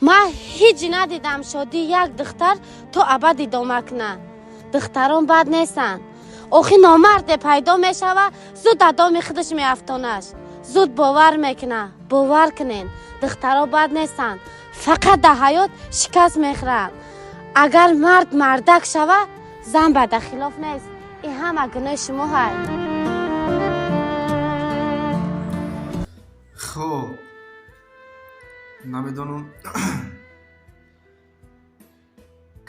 Ман ҳеҷ надидам шодии як духтар то абад идома кунад. Духтарон бад нестанд. Охи номарде пайдо мешава, зуд адоми худаш меафтонаш. Зуд бовар мекуна. Бовар кунен, духтаро бад нестанд. Фақат дар ҳаёт шикаст мехӯранд. Агар мард мардак шава, зан ба хилоф нест. Ин ҳама гуноҳи шумо ҳай. Хоб, намедонам,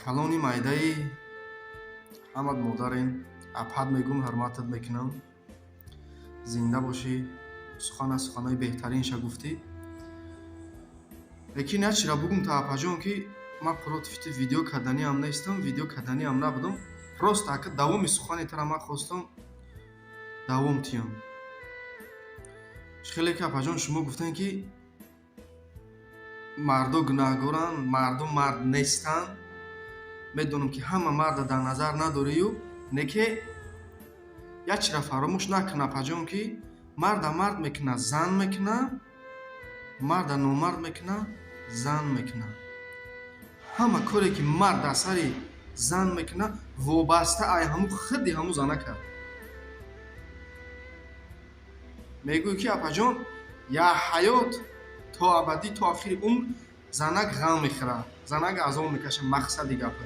калони майдаи ҳамат модарем, апад мегум, ҳурматат мекунам. Зинда бошӣ, сухан аз суханҳои беҳтаринша гуфтӣ. Лекин як чизра бугум та, апаҷон, ки ман против ти видео карданиам нестам, видео карданиам набудам. Просто ака давоми сухани тара ман хостам давом тиям. Хеле ки, апаҷон, шумо гуфтем, ки мардо гунаҳгоранд, мардо мард нестанд. Медонам, ки ҳама марда дар назар надорию, неке як чизра фаромӯш накун, апаҷон, ки марда мард мекуна зан мекуна, марда номард мекуна зан мекуна. Ҳама коре ки мард дар сари зан мекуна, вобаста ай ҳаму худи ҳаму зана кард. Мегӯй, ки, апаҷон, я ҳаёт то абадӣ, то охири умр занак ғам мехӯрад, занак азоб мекашад. Мақсади гапа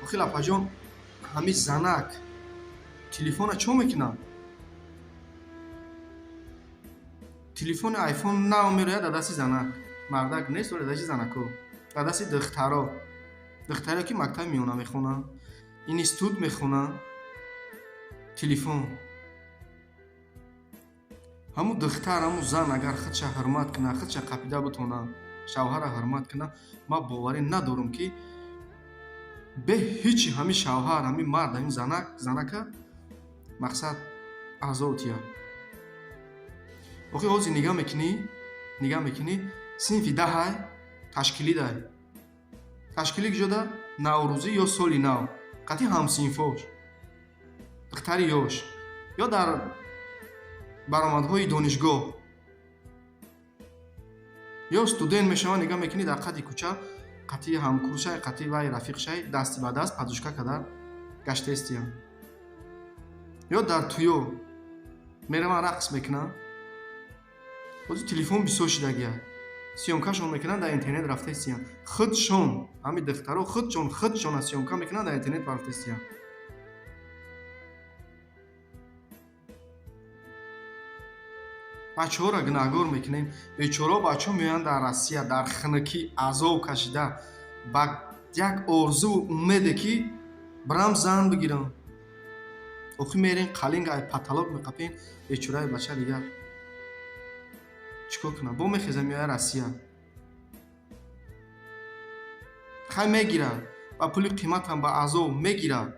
охир, апаҷон, ҳами занак телефона чо мекунад? Телефони айфон нав мерояд, дар дасти занак, мардак нест, дар дасти занако, дар дасти духтаро, духтаре ки мактаби миёна мехонанд, институт мехонанд, телефон. Ҳамун духтар, ҳамун зан агар худша ҳурмат кунад, худша қапида бутонад, шавҳара ҳурмат кунад, ман боварӣ надорам, ки бе ҳичи ҳамин шавҳар, ҳамин мард, ҳамин занак, занака мақсад азоб тиҳад. Охи ҳозир нигаҳ мекунӣ, нигаҳ мекунӣ, синфи 10-ай, ташкилӣ дай, ташкилӣ куҷода, наврӯзӣ ё соли нав, қатъи ҳамсинфош, духтари ёш, ё дар баромадҳои донишгоҳ, ё студент мешаванд, нигаҳ мекунӣ, дар қади кӯча қатъи ҳамкурсшай, қатъи вай рафиқшай, дасти ба даст подушка када гаштаистиянд, ё дар туё мераванд, рақс мекунанд. Ҳозир телефон бисёр шидагия, съёмкашон мекунанд, дар интернет рафтаистиянд. Худшон ҳамин духтаро худшон худшона съёмка мекунанд, дар интернет рафтаистиянд. Бачаҳоро гунаҳгор мекунем. Бечорао бачаҳо меоянд дар Россия, дар хунукӣ азоб кашида, ба як орзуву умеде, ки бирам зан бигирам. Охи мерем, қалинга ай потолок меқапем. Бечораи бача дигар чӣ кор кунам? Бо мехеза, меояд Россия, хай мегирад, ба пули қиматам, ба азоб мегирад,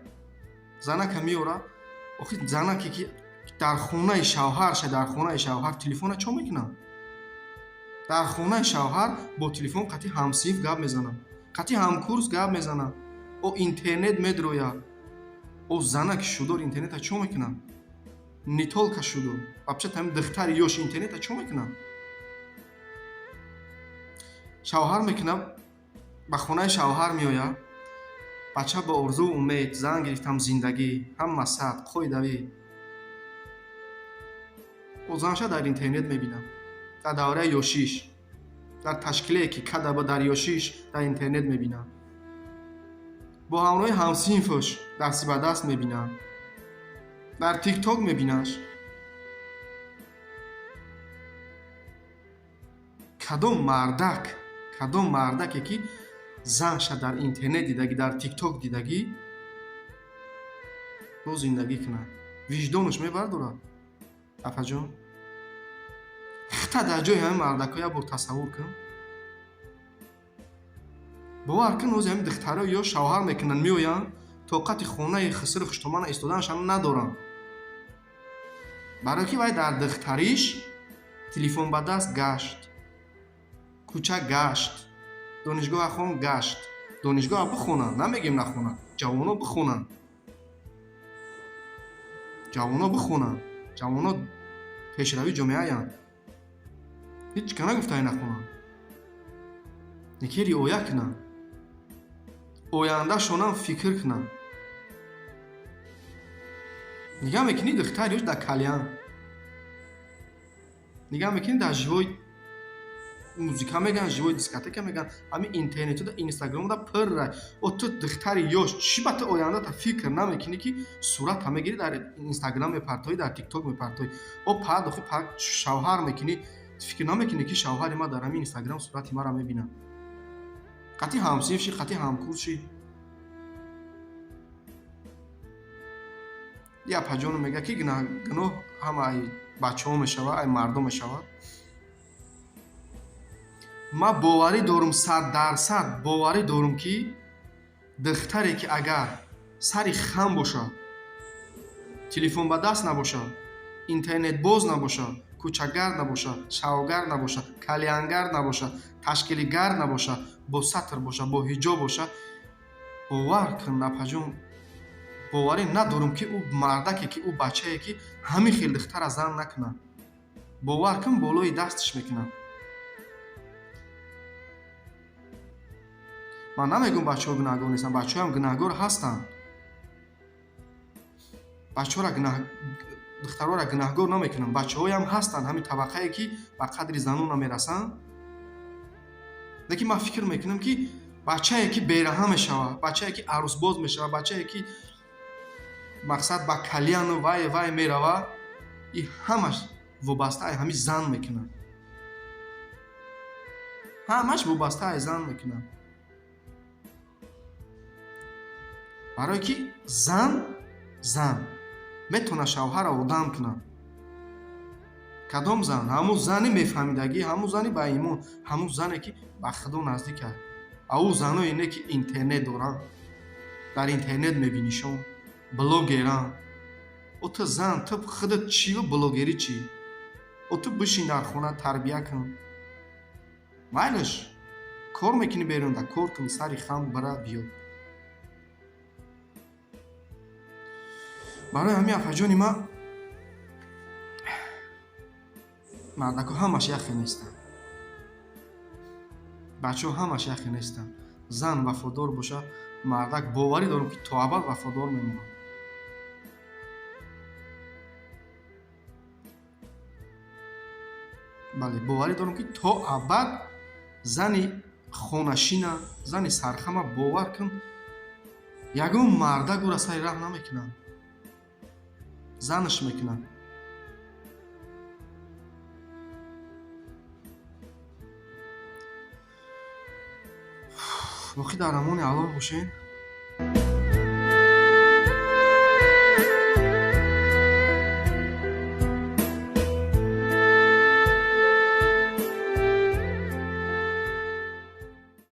занака меорад. Охи занаке ки дар хонаи шавҳарша, дар хонаи шавҳар телефона чо мекунад? Дар хонаи шавҳар бо телефон қатъи ҳамсинф гап мезанад, қатъи ҳамкурс гап мезанад, о интернет медрояд. О занаки шудор интернета чо мекунад? Не только шудор, вообще ҳамин духтари ёш интернета чо мекунад? Шавҳар мекунад, ба хонаи шавҳар меояд. Бача бо орзуву умед: зан гирифтам, зиндагӣ ҳама сад қоидавӣ. О занша дар интернет мебинам, дар давраи ёшиш, дар ташкиле ки кадаба, дар ёшиш дар интернет мебинам, бо ҳамроҳи ҳамсинфаш дасти ба даст мебинам, дар тикток мебинаш. Кадом мардак, кадом мардаке ки занша дар интернет дидагӣ, дар тикток дидагӣ, бо зиндагӣ кунад, виҷдонаш мебардорад? Апаҷон, хита дар ҷои ҳамин мардакҳо як бор тасаввур кун. Бовар кун, ҳозир ҳамин духтаро ё шавҳар мекунанд, меоянд, тоқати хонаи хисру хуштомана истоданашам надоранд, барое ки вай дар духтариш телефон ба даст гашт, кӯча гашт, донишгоҳа хон гашт. Донишгоҳа бихонанд, намегем нахонанд, ҷавоно бихонанд, ҷавоно бихонанд, ҷавоно пешрави ҷомеаянд. Ҳеҷ ка нагуфта нахонанд. Неки риоя кунанд. Ояндашонам фикр кунанд. Нигаҳ мекунӣ духтар ёш дар кальян. Нигаҳ мекунӣ дар живой музика меган, живой дискотека меган, ҳамин интернету да инстаграму да пурра. О ту духтари ёш чӣ ба ту ояндата фикр намекунӣ ки сурата мегирӣ дар инстаграм мепартоӣ, дар тикток мепартоӣ. О пардохи шавҳар мекунӣ, фикр намекунӣ ки шавҳари ма дар ҳамин инстаграм сурати маро мебинад. Қатъи ҳамсинф ши, қатъи ҳамкурс ши. Я паҷону мега ки гуноҳ ҳама ай бачаҳо мешава, ай мардо мешава. Ман боварӣ дорум 100% боварӣ дорум ки духтаре ки агар сари хам бошад, телефон ба даст набошад, интернетбоз набошад, кӯчагард набошад, шавгард набошад, кальянгард набошад, ташкилигард набошад, бо сатр бошад, бо ҳиҷоб бошад, бовар кун напаҷон, боварӣ надорум ки ӯ мардаке ки ӯ бачае ки ҳамин хел духтара зан накунад. Бовар кун болои дасташ мекунад. Ман намегӯм бачаҳо гунаҳгор нестанд, бачаҳоям гунаҳгор ҳастанд. Бачаҳоро духтарҳоро гунаҳгор намекунам. Бачаҳоям ҳастанд ҳамин табақае ки ба қадри занон намерасанд. Лекин ман фикр мекунам ки бачае ки бераҳам мешавад, бачае ки арӯсбоз мешавад, бачае ки мақсад ба кальяну вай вай меравад, и ҳамаш вобаста ай ҳамин зан мекунад. Ҳамаш вобаста ай зан мекунад. Барое ки зан метавонад шавҳарро одам кунад. Кадом зан? Ҳамун зани мефаҳмидагӣ, ҳамун зани ба имон, ҳамун зане ки ба худо наздик аст. А ӯ заное не ки интернет доранд, дар интернет мебинишон, блогеранд. О ту зан, ту худат чӣ ва блогерӣ чӣ? О ту бишин дар хона тарбия кун. Майлаш, кор мекунӣ берун, да кор кун, сари хам бира биё. Барои ҳамин афаҷони ман мардако ҳамаш яхе нестанд. Бачаҳо ҳамаш яхе нестанд. Зан вафодор бошад, мардак боварӣ дорам ки то абад вафодор мемонад. Бале, боварӣ дорам ки то абад зани хонашина, зани сархама бовар кун, ягон мардак ӯра сари раҳ намекунад. Занаш мекунад. Боқӣ дар амони Аллоҳ бошед.